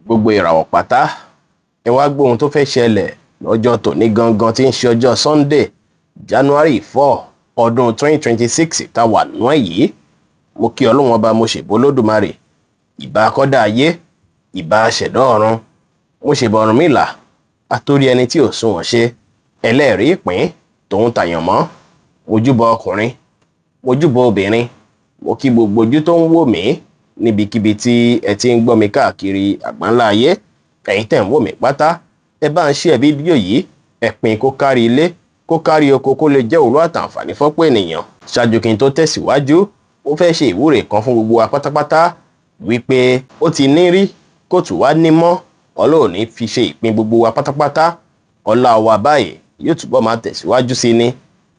Gbogbo ìràwọ̀ pátá, ẹ wá gbọ́ ohun tó fẹ́ ṣẹlẹ̀ lọ́jọ́ tòní gangan tí ń ṣe ọjọ́ Sunday, January 4, ọdún 2026 tá a wà nú ẹ̀ yìí. Mo kí Ọlọ́run Ọba, mo ṣèbó Lódùmarè, ìbà akọ́dá ayé, ìbà aṣẹ̀dá ọ̀run, mo ṣèbà Ọ̀rúnmìlà, atórí ẹni tí ò sunwọ̀n ṣe, ẹlẹ́rìí ìpín tòun tàyàn mọ́. Mojúbọ ọkùnrin, mojúbọ obìnrin, mo kí gbogbo ojú tó ń wò mí níbikíbi tí ẹ ti ń gbọ́ mi káàkiri àgbáńlá ayé. Ẹ̀yin tẹ̀ ń wò mí pátá, ẹ bá ń share fídíò yìí, ẹ pín kó kárí ilé, kó kárí oko, kó lè jẹ́ òwúrọ̀ àtàǹfààní fọ́pọ̀ ènìyàn. Ṣáájú kí n tó tẹ̀síwájú, mo fẹ́ ṣe ìwúre kan fún gbogbo wa pátápátá wípé ó ti ní rí kó tù wá ní mọ́. Ọlọ́run ní fi ṣe ìpín gbogbo wa pátápátá. Ọlá wa báyìí yóò túbọ̀ máa tẹ̀síwájú sí ni.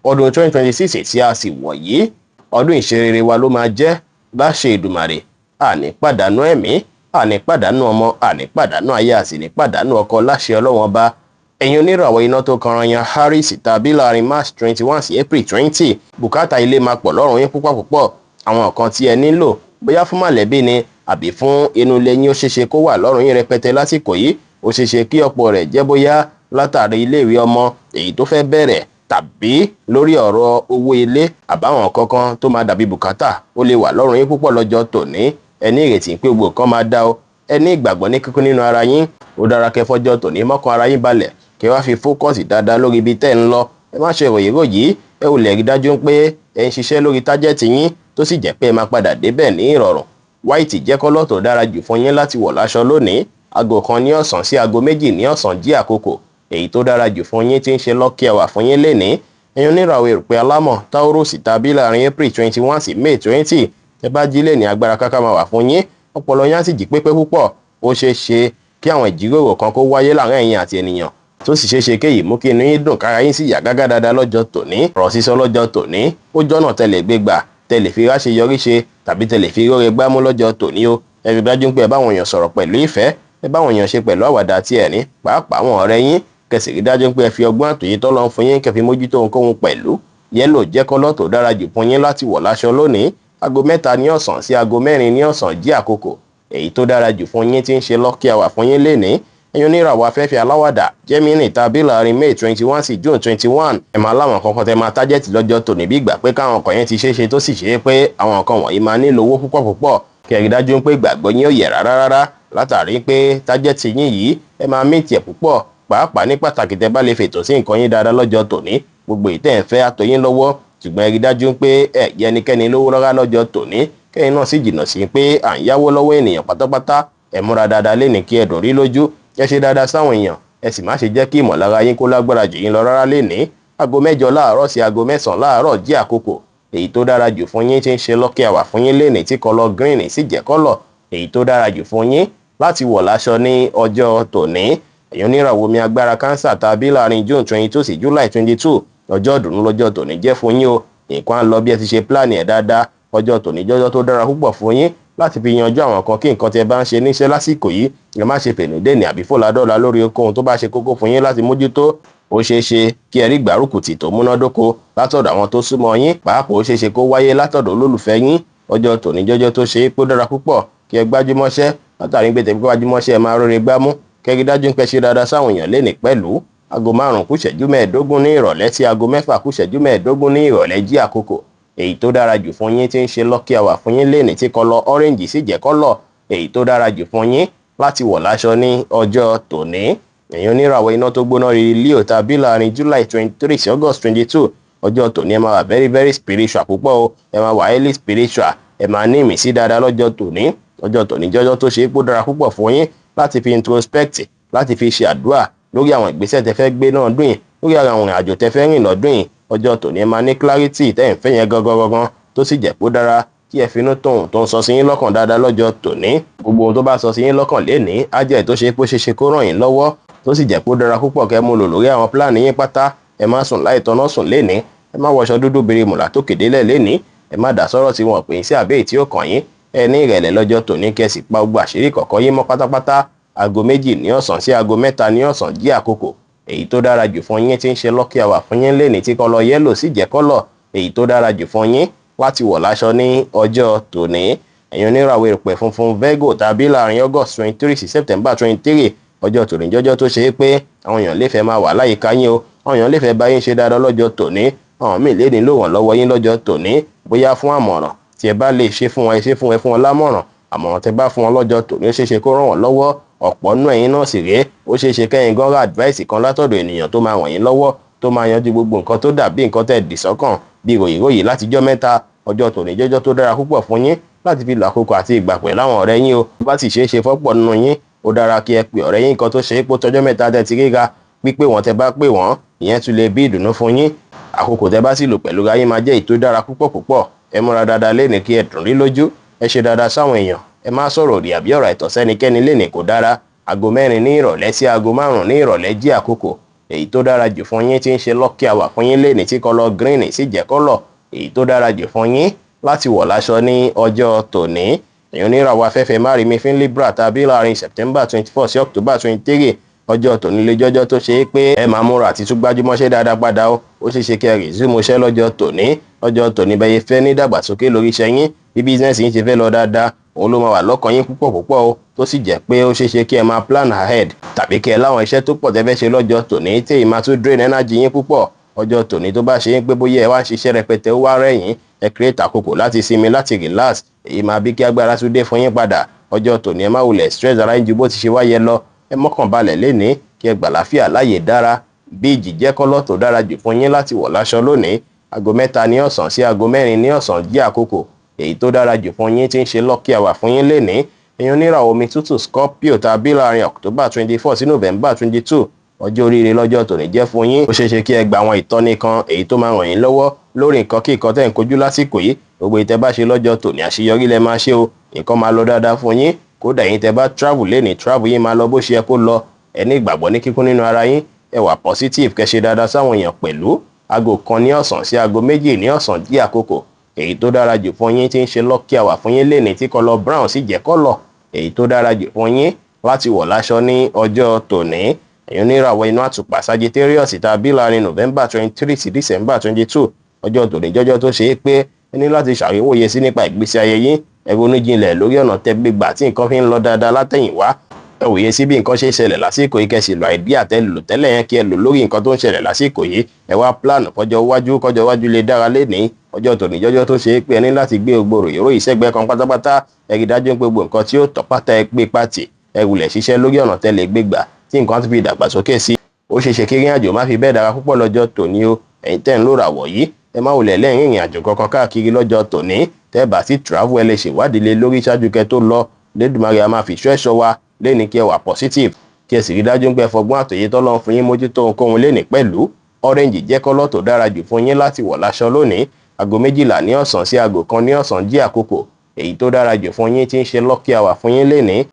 Ọdún 2026 tí a sì wọ̀ yìí, ọdún ìṣerere wa ló máa jẹ́ láṣẹ Èdùmàrè. Àní pàdánù ẹ̀mí, àní pàdánù ọmọ, àní pàdánù aya, àsì ní pàdánù ọkọ láṣẹ Ọlọ́wọ́n Ọba. Ẹ̀yin oníràwọ̀ iná tó kanran yan Aries tàbí láàrin March 21 sí April 20, bùkátà ilé máa pọ̀ lọ́rùn yín púpọ̀ púpọ̀. Àwọn nǹkan tí ẹ nílò, bóyá fún mọ̀lẹ́bí ni àbí fún inú ilé yín, ó ṣeéṣe kó wà lọ́rùn yín rẹpẹtẹ lásìkò yìí. Ó ṣeéṣe kí ọ̀pọ̀ rẹ̀ jẹ́ bóyá látàrí iléèwé ọmọ èyí tó fẹ́ bẹ̀rẹ̀, tàbí lórí ọ̀rọ̀ owó ilé, àbáwọn kankan tó máa dàbí bùkátà, ó lè wà lọ́rùn yín púpọ̀ lọ́jọ́ tòní. Ẹ ní ìrètí pé gbogbo nǹkan máa dá o. Ẹ ní ìgbàgbọ́ ní kíkún nínú ara yín. Ó dára kẹ́ fọjọ́ tòní mọ́kàn ara yín balẹ̀, kẹ́ wá fi focus dáadáa lórí ibi tẹ́ ń lọ. Ẹ má ṣe ròyìn ròyìn, ẹ ò lè rí dájú pé ẹ ń ṣiṣẹ́ lórí target yín, tó sì jẹ́ pé ẹ máa padà débẹ̀ ní ìrọ̀rùn. White jẹ́ colour tó dára jù fún yín láti wọ̀ láṣọ lónìí. Aago 1 ní ọ̀sán sí aago 2 ní ọ̀sán jí àkókò èyí tó dára jù fún yín tí ń ṣe lucky hour fún yín lénìí. Ẹ̀yin oníràwọ̀ erùpẹ̀ alámọ̀ Taurus tàbí láàrin April 21 sí May 20, ẹ bá jí lè ní, agbára káká máa wà fún yín, ọpọlọ yín á sì jí pépé púpọ̀. Ó ṣeé ṣe kí àwọn ìjíròrò kan kó wáyé láàrin ẹ̀yin àti ènìyàn, tó sì ṣeé ṣe kéyìí mú kí inú yín dùn, kára yín sì yá gágá dáadáa lọ́jọ́ tòní. Ọ̀rọ̀ sísọ lọ́jọ́ tòní, ó jọ́nà tẹ́lẹ̀ gbégbà tẹ́lẹ̀ fi ráṣe yọrí ṣe tàbí tẹ́lẹ̀ fi róre gbámú lọ́jọ́ tòní o. Ẹ rí dájú pé ẹ báwọn èèyàn sọ̀rọ̀ pẹ̀lú ìfẹ́, ẹ báwọn èèyàn ṣe pẹ̀lú àwàdà àti ẹ̀rín, pàápàá àwọn ọ̀rẹ́ yín. Kẹsì rí dájú pé ẹ fi ọgbọ́n àtòyé tọ́lọ́ ń fún yín, kẹ́ fi mójútó ohunkóhun pẹ̀lú. Yellow jẹ́ colour tó dára jù fún yín láti wọ̀ láṣọ lónìí. Aago 3 ní ọ̀sán sí aago 4 ní ọ̀sán jí àkókò èyí tó dára jù fún yín tí ń ṣe lucky hour fún yín lénìí. Ẹ̀yin oníràwọ̀ afẹ́fẹ́ aláwàdà Gemini tàbí láàrin May 21 sí June 21, ẹ̀ máa láwọn kankan tẹ́ máa target lọ́jọ́ tòní, bí ìgbà pé káwọn nǹkan yẹn ti ṣeé ṣe, tó sì ṣe é pé àwọn nǹkan wọ̀nyí máa nílò owó púpọ̀ púpọ̀. Kẹ́ rí dájú pé ìgbàgbọ́ yín ò yẹ̀ rárá rárá, látàrí pé target yín yìí, ẹ máa meet ẹ̀ púpọ̀, pàápàá ní pàtàkì tẹ́ bá lè fètò sí nǹkan yín dáadáa lọ́jọ́ tòní. Gbogbo ìtẹ́ ẹ̀ fẹ́ àtọyín lọ́wọ́, ṣùgbọ́n ẹ rí dájú pé ẹ yẹ ẹnikẹ́ni lówó rárá lọ́jọ́ tòní, kẹ́yìn náà sì jìnnà sí pé à ń yáwó lọ́wọ́ ènìyàn pátápátá. Ẹ múra dáadáa lénìí kí ẹ dùn rí lójú. Ẹ ṣe dáadáa sáwọn èèyàn, ẹ sì má ṣe jẹ́ kí ìmọ̀lára yín kó lágbára jù yín lọ rárá lénìí. Aago 8 láàárọ̀ sí aago 9 láàárọ̀ jí àkókò èyí tó dára jù fún yín tí ń ṣe lucky hour fún yín lénìí, tí colour green sì jẹ́ colour èyí tó dára jù fún yín láti wọ̀ láṣọ ní ọjọ́ tòní. Ẹ̀yin oníràwọ̀ omi agbára Cancer tàbí láàrin June 22 sí July 22, ọjọ́ ìdùnnú lọ́jọ́ tòní jẹ́ fún yín o. Nǹkan á lọ bí ẹ ti ṣe plan ẹ̀ dáadáa. Ọjọ́ tòní jọ́jọ́ tó dára púpọ̀ fún yín láti fi yanjú àwọn kan kí nǹkan tí ẹ bá ń ṣe níṣẹ́ lásìkò yìí. Ẹ má ṣe fènìdénì àbí fòládọ́la lórí ohunkóhun tó bá ṣe kókó fún yín láti mójútó. Ó ṣeé ṣe kí ẹ rí gbárùkùtì tó múnádóko látọ̀dọ̀ àwọn tó súnmọ́ yín, pàápàá ó ṣeé ṣe kó wáyé látọ̀dọ̀ olólùfẹ́ yín. Ọjọ́ tòní jọ́jọ́ tó ṣe é pé ó dára púpọ̀ kí ẹ gbájúmọ́ṣẹ́, látàrí pé tẹ̀bí gbájúmọ́ṣẹ́, ẹ máa róre gbámú. Kẹ́rí dájú pé ṣe dáadáa sáwọn èèyàn lénìí pẹ̀lú. Aago 5 kù ìṣẹ́jú 15 ní ìrọ̀lẹ́ sí aago 6 kù ìṣẹ́jú 15 ní ìrọ̀lẹ́ jí àkókò èyí tó dára jù fún yín tí ń ṣe lucky hour fún yín lénìí, tí colour orange sì jẹ́ colour èyí tó dára jù fún yín láti wọ̀ láṣọ ní ọjọ́ tòní. Ẹ̀yin oníràwọ̀ iná tó gbóná rí Leo tàbí láàrin July 23 sí August 22, ọjọ́ tòní, ẹ máa wà very very spiritual púpọ̀ o. Ẹ máa wà highly spiritual, ẹ máa ní ìmísí dáadáa lọ́jọ́ tòní. Ọjọ́ tòní jọjọ́ tó ṣe é pó dára púpọ̀ fún yín láti fi introspect, láti fi ṣe àdúrà lórí àwọn ìgbésẹ̀ tẹ́ fẹ́ gbé náà dùn yìí, lórí àwọn ìrìn àjò tẹ́ fẹ́ rìn lọ́dún yìí. Ọjọ́ tòní, ẹ máa ní clarity tẹ́ ẹ̀ ń fẹ́ yẹn gangan gangan, tó sì jẹ́ pó dára kí ẹ finú tóhun tó ń sọ sí yín lọ́kàn dáadáa lọ́jọ́ tòní. Gbogbo ohun tó bá sọ sí yín lọ́kàn lénìí á jẹ́ tó ṣe pé ó ṣe ṣe kó ràn yín lọ́wọ́, tó sì jẹ́ pó dára púpọ̀ kẹ́ mú lò lórí àwọn plan yín pátá. Ẹ má sùn láì tọ́nà sùn lénìí. Ẹ má wọṣọ dúdú berimù látòkè délẹ̀ lénìí. Ẹ má dá sọ́rọ̀ tí wọ́n pè é sí àbẹ́ tí ó kàn yín. Ẹ ní ìrẹ̀lẹ̀ lọ́jọ́ tòní, kẹ́ sì pa gbogbo àṣírí kọ̀ọ̀kan yín mọ́ pátápátá. Aago 2 ní ọ̀sán sí aago 3 ní ọ̀sán jí àkókò èyí tó dára jù fún yín tí ń ṣe lucky hour fún yín lénìí, tí colour yellow sì jẹ́ colour èyí tó dára jù fún yín láti wọ̀ láṣọ ní ọjọ́ tòní. Ẹ̀yin oníràwọ̀ erùpẹ̀ funfun Virgo tàbí láàrin August 23 sí September 23, ọjọ́ tòní jọjọ́ tó ṣe é pé àwọn èèyàn lè fẹ́ máa wà láyìíká yín o. Àwọn èèyàn lè fẹ́ bá yín ṣe dáadáa lọ́jọ́ tòní. Àwọn míì lè nílò ìrànlọ́wọ́ yín lọ́jọ́ tòní, bóyá fún àmọ̀ràn tí ẹ bá lè ṣe fún wọn, ẹ ṣe fún ẹ fún wọn lámọ̀ràn. Àmọ̀ràn tẹ bá fún wọn lọ́jọ́ tòní, ó ṣeé ṣe kó ràn wọ́n lọ́wọ́. Ọ̀pọ̀ nínú ẹ̀yin náà sì rèé, ó ṣeé ṣe kẹ́yin gan ra advice kan látọ̀dọ̀ ènìyàn tó máa ràn yín lọ́wọ́, tó máa yanjú gbogbo nǹkan tó dàbí nǹkan tẹ́ dì sọ́kàn bí ròyìnròyìn látijọ́ mẹ́ta. Ọjọ́ tòní jọjọ́ tó dára púpọ̀ fún yín láti fi lo àkókò àti ìgbà pẹ̀lú àwọn ọ̀rẹ́ yín o. Bá sì ṣeé ṣe fọ́pọ̀ nínú yín, ó dára kí ẹ pè ọ̀rẹ́ yín kan tó ṣe é pé tọjọ́ mẹ́ta tẹ́ ti ríra. Pípé wọn tẹ́ bá pè wọ́n, ìyẹn tún lè bí ìdùnnú fún yín. Àkókò tẹ́ bá sì lò pẹ̀lú ra yín máa jẹ́ èyí tó dára púpọ̀ púpọ̀. Ẹ múra dáadáa lénìí kí ẹ dùn rí lójú. Ẹ ṣe dáadáa sáwọn èèyàn. Ẹ má sọ̀rọ̀ òdì àbí ọ̀rọ̀ àìtọ́ sẹ́nikẹ́ni lénìí, kò dára. Aago 4 ní ìrọ̀lẹ́ sí aago 5 ní ìrọ̀lẹ́ jí àkókò èyí tó dára jù fún yín tí ń ṣe lucky hour fún yín lénìí, tí colour green sì jẹ́ colour èyí tó dára jù fún yín láti wọ̀ láṣọ ní ọjọ́ tòní. Èèyàn oníràwọ̀ afẹ́fẹ́ márìmí fún Libra tàbí láàrin September 24 sí October 23, ọjọ́ tòní lè jọjọ́ tó ṣe é pé ẹ máa múra àti tún gbájúmọ́ṣẹ́ dáadáa padà o. Ó ṣeé ṣe kí ẹ resume iṣẹ́ lọ́jọ́ tòní. Lọ́jọ́ tòní, bẹ́ẹ̀ fẹ́ ní ìdàgbàsókè lórí iṣẹ́ yín, bí business yín ṣe fẹ́ lọ dáadáa, òun ló máa wà lọ́kàn yín púpọ̀ púpọ̀ o, tó sì jẹ́ pé ó ṣeé ṣe kí ẹ máa plan ahead tàbí kí ẹ láwọn iṣẹ́ tó pọ̀ tẹ́ fẹ́ ṣe lọ́jọ́ tòní tí èyí máa tún drain energy yín púpọ̀. Ọjọ́ tòní, tó bá ṣe yín pé bóyá ẹ wá ń ṣiṣẹ́ rẹpẹtẹ, ó wá rẹ̀yìn, ẹ create àkókò láti sinmi, láti relax. Èyí máa bí kí agbára tún dé fún yín padà. Ọjọ́ tòní, ẹ má wulẹ̀ stress ara yín ju bó ti ṣe wáyé lọ. Ẹ mọ́kàn balẹ̀ lénìí kí ẹ gbàláfíà láàyè dára. Beige jẹ́ colour tó dára jù fún yín láti wọ̀ láṣọ lónìí. Aago 3 ní ọ̀sán sí aago 4 ní ọ̀sán jẹ́ àkókò èyí tó dára jù fún yín tí ń ṣe lucky hour fún yín lénìí. Èèyàn oníràwọ̀ omi tútù Scorpio tàbí láàrin October 24 sí November 22, ọjọ́ oríire lọ́jọ́ tòní jẹ́ fún yín. Ó ṣeé ṣe kí ẹ gba àwọn ìtọ́ni kan èyí tó máa ràn yín lọ́wọ́ lórí nǹkan kí nǹkan tẹ́ ń kojú lásìkò yìí. Gbogbo ìtẹ́ bá ṣe lọ́jọ́ tòní, àṣeyọrí lẹ máa ṣe o. Nǹkan máa lọ dáadáa fún yín. Kódà yín tẹ́ bá travel lénìí, travel yín máa lọ bó ṣe yẹ kó lọ. Ẹ ní ìgbàgbọ́ ní kíkún nínú ara yín. Ẹ wà positive, kẹ́ ṣe dáadáa sáwọn èèyàn pẹ̀lú. Aago 1 ní ọ̀sán sí aago 2 ní ọ̀sán jí àkókò èyí tó dára jù fún yín tí ń ṣe lucky hour fún yín lénìí, tí colour brown sì jẹ́ colour èyí tó dára jù fún yín láti wọ̀ láṣọ ní ọjọ́ tòní. Ẹ̀yin oníràwọ̀ inú àtùpà Sagittarius tàbí láàrin November 23 sí December 22, ọjọ́ tòní jọjọ́ tó ṣe é pé ẹ ní láti ṣàríwòye sí nípa ìgbésí ayé yín. Ẹ ronú jinlẹ̀ lórí ọ̀nà tẹ́ gbégbà tí nǹkan fi ń lọ dáadáa látẹ̀yìnwá. Ẹ wòye sí bí nǹkan ṣe ń ṣẹlẹ̀ lásìkò yìí, kẹ́sì lo idea tẹ́ lò tẹ́lẹ̀ yẹn kí ẹ lò lórí nǹkan tó ń ṣẹlẹ̀ lásìkò yìí. Ẹ wá plan fọjọ́ iwájú, kọjọ́ iwájú lè dára lénìí. Ọjọ́ tòní jọjọ́ tó ṣe é pé ẹ ní láti gbé gbogbo ròyìnròyìn sẹ́gbẹ́ kan pátápátá. Ẹ rí dájú pé gbogbo nǹkan tí ó tọ́ pátá ẹ pé pàtì. Ẹ wulẹ̀ ṣiṣẹ́ lórí ọ̀nà tẹ́ lè gbégbà tí nǹkan ti fi dàgbàsókè sí. Ó ṣeé ṣe kí ìrìn àjò má fi bẹ́ẹ̀ dára púpọ̀ lọ́jọ́ tòní o. Ẹ̀yin tẹ́ ń lò ràwọ̀ yìí, ẹ má wulẹ̀ lẹ́yìn ìrìn àjò kankan káàkiri lọ́jọ́ tòní. Tẹ́ bá sì travel, ẹ lè ṣèwádìí lé lórí ṣáájú kẹ́ tó lọ. Lédùmarè a máa fi ìṣọ́ ẹ̀ṣọ́ wa lénìí. Kí ẹ wà positive, kí ẹ sì rí dájú pé ẹ fọgbọ́n àtòyé tọ́lọ́run fún yín mójútó ohunkóhun lénìí pẹ̀lú. Orange jẹ́ colour tó dára jù fún yín láti wọ̀ láṣọ lónìí. Aago 12 ní ọ̀sán sí aago 1 ní ọ̀sán jí àkókò èyí tó dára jù fún yín tí ń ṣe lucky hour fún yín lénìí.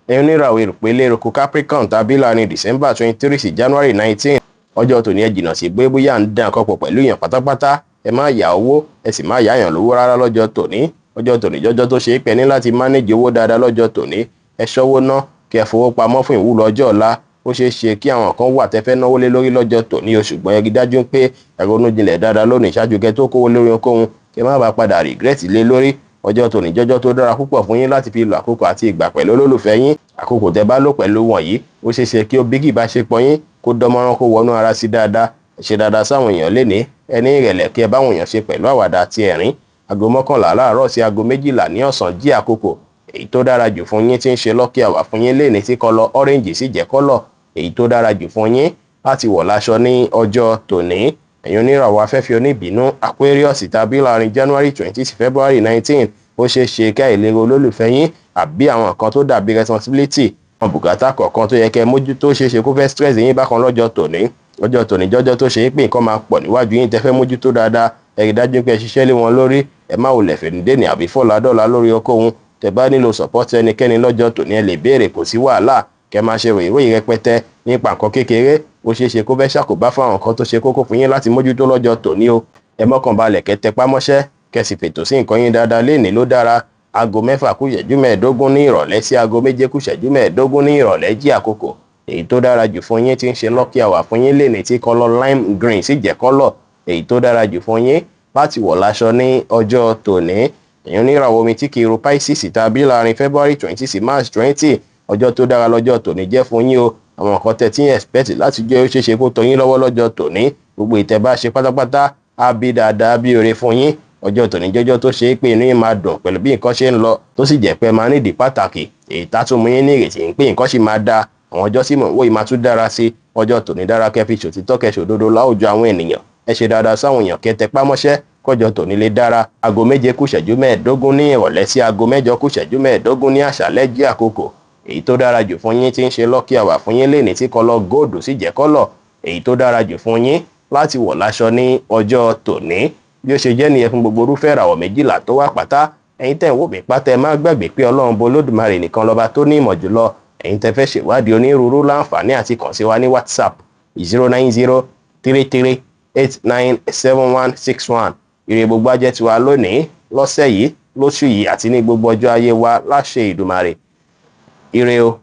Ẹ̀yin oníràwọ̀ erùpẹ̀ eléruku Capricorn tàbí láàrin December 23 sí January 19, ọjọ́ tòní, ẹ jìnnà sí pé bóyá ń dán nǹkan pọ̀ pẹ̀lú èèyàn pátápátá. Ẹ má yá owó, ẹ sì má yá èèyàn lówó rárá lọ́jọ́ tòní. Ọjọ́ tòní jọjọ́ tó ṣe é pé ní láti manage owó dáadáa lọ́jọ́ tòní. Ẹ ṣọ́wó ná, kí ẹ fowó pamọ́ fún ìwúlò ọjọ́ ọ̀la. Ó ṣeé ṣe kí àwọn kan wà tẹ́ fẹ́ náwó lé lórí lọ́jọ́ tòní o, ṣùgbọ́n ẹ rí dájú pé ẹ ronú jinlẹ̀ dáadáa lónìí ṣáájú kẹ́ tó kówó lórí ohunkóhun, kí ẹ má bàa padà regret lé lórí. Ọjọ́ tòní jọjọ́ tó dára púpọ̀ fún yín láti fi lo àkókò àti ìgbà pẹ̀lú olólùfẹ́ yín. Àkókò tẹ́ bá lò pẹ̀lú wọ̀nyí, ó ṣeé ṣe kí ó bí kí ìbáṣepọ̀ yín kó dánmọ́rán, kó wọnú ara sí dáadáa. Ẹ ṣe dáadáa sáwọn èèyàn lénìí. Ẹ ní ìrẹ̀lẹ̀, kí ẹ báwọn èèyàn ṣe pẹ̀lú àwàdà àti ẹ̀rín. Aago 11 láàárọ̀ sí aago 12 ní ọ̀sán jí àkókò èyí tó dára jù fún yín tí ń ṣe lucky hour fún yín lénìí, tí colour orange sì jẹ́ colour èyí tó dára jù fún yín láti wọ̀ láṣọ ní ọjọ́ tòní. Ẹ̀yin oníràwọ̀ afẹ́fẹ́ oníbínú Aquarius tàbí láàrin January 20 sí February 19, ó ṣeé ṣe kí àìlera olólùfẹ́ yín àbí àwọn nǹkan tó dàbí responsibility, àwọn bùkátà kọ̀ọ̀kan tó yẹ kẹ́ mójútó, ṣeé ṣe kó fẹ́ stress yín bákan lọ́jọ́ tòní. Ọjọ́ tòní jọjọ́ tó ṣe é pé nǹkan máa pọ̀ níwájú yín tẹ́ fẹ́ mójútó dáadáa. Ẹ rí dájú pé ẹ ṣiṣẹ́ lé wọn lórí. Ẹ má wulẹ̀ fèrèdénì àbí fọ́ládọ́là lórí okòhun. Tẹ́ bá nílò support ẹnikẹ́ni lọ́jọ́ tòní, ẹ lè béèrè, kò sí wàhálà. Kẹ́ máa ṣe ròyìnròyìn rẹpẹtẹ nípa nǹkan kékeré, ó ṣeé ṣe kó fẹ́ ṣàkóbá fún àwọn nǹkan tó ṣe kókó fún yín láti mójútó lọ́jọ́ tòní o. Ẹ mọ́kàn balẹ̀, kẹ́ tẹpá mọ́ṣẹ́, kẹ́ sì fètò sí nǹkan yín dáadáa lénìí ló dára. Aago 6 kù ìṣẹ́jú 15 ní ìrọ̀lẹ́ sí aago 7 kù ìṣẹ́jú 15 ní ìrọ̀lẹ́ jí àkókò èyí tó dára jù fún yín tí ń ṣe lucky hour fún yín lénìí, tí colour lime green sì jẹ́ colour èyí tó dára jù fún yín láti wọ̀ láṣọ ní ọjọ́ tòní. Ẹ̀yin oníràwọ̀ omi tí kì í ro Pisces tàbí láàrin February 20 sí March 20, ọjọ́ tó dára lọ́jọ́ tòní jẹ́ fún yín o. Àwọn nǹkan tẹ́ tí ń expect láti jẹ́, ó ṣeéṣe kó tọ́ yín lọ́wọ́ lọ́jọ́ tòní. Gbogbo ìtẹ́ bá ṣe pátápátá á bí dáadáa, bí oore fún yín. Ọjọ́ tòní jọjọ́ tó ṣe é pé inú yín máa dùn pẹ̀lú bí nǹkan ṣe ń lọ, tó sì jẹ́ pé máa nídìí pàtàkì èyí tá tún mú yín ní ìrètí pé nǹkan sì máa dáa. Àwọn ọjọ́ tí mò ń wò yìí máa tún dára sí. Ọjọ́ tòní dára kẹ́ fi ṣòtítọ́, kẹ́ ṣòdodo láwùjọ àwọn ènìyàn. Ẹ ṣe dáadáa sáwọn èèyàn, kẹ́ tẹpá mọ́ṣẹ́ kọjọ tòní lè dára. Aago 6:45 ní ìrọ̀lẹ́ sí aago 7:45 ní àṣálẹ́ jẹ́ àkókò èyí tó dára jù fún yín, tí ń ṣe lucky hour fún yín lénìí, tí colour gold sì jẹ́ colour èyí tó dára jù fún yín láti wọ̀ láṣọ ní ọjọ́ tòní. Bí ó ṣe jẹ́ nìyẹn fún gbogbo irúfẹ́ ìràwọ̀ 12 tó wà pátá. Ẹ̀yin tẹ́ ń wò mí pátá, ẹ má gbàgbé pé Ọlọ́run bo Olódùmarè nìkan lọ́ba tó ní ìmọ̀ jùlọ. Ẹ̀yin tẹ́ fẹ́ ṣèwádìí onírúurú, láǹfààní àti kàn sí wa ní WhatsApp, 09033897161. Ire gbogbo ajẹ́ tiwa lónìí, lọ́sẹ̀ yìí, lóṣù yìí àti ní gbogbo ọjọ́ ayé wa láṣẹ Ìdùmarè. Ire o.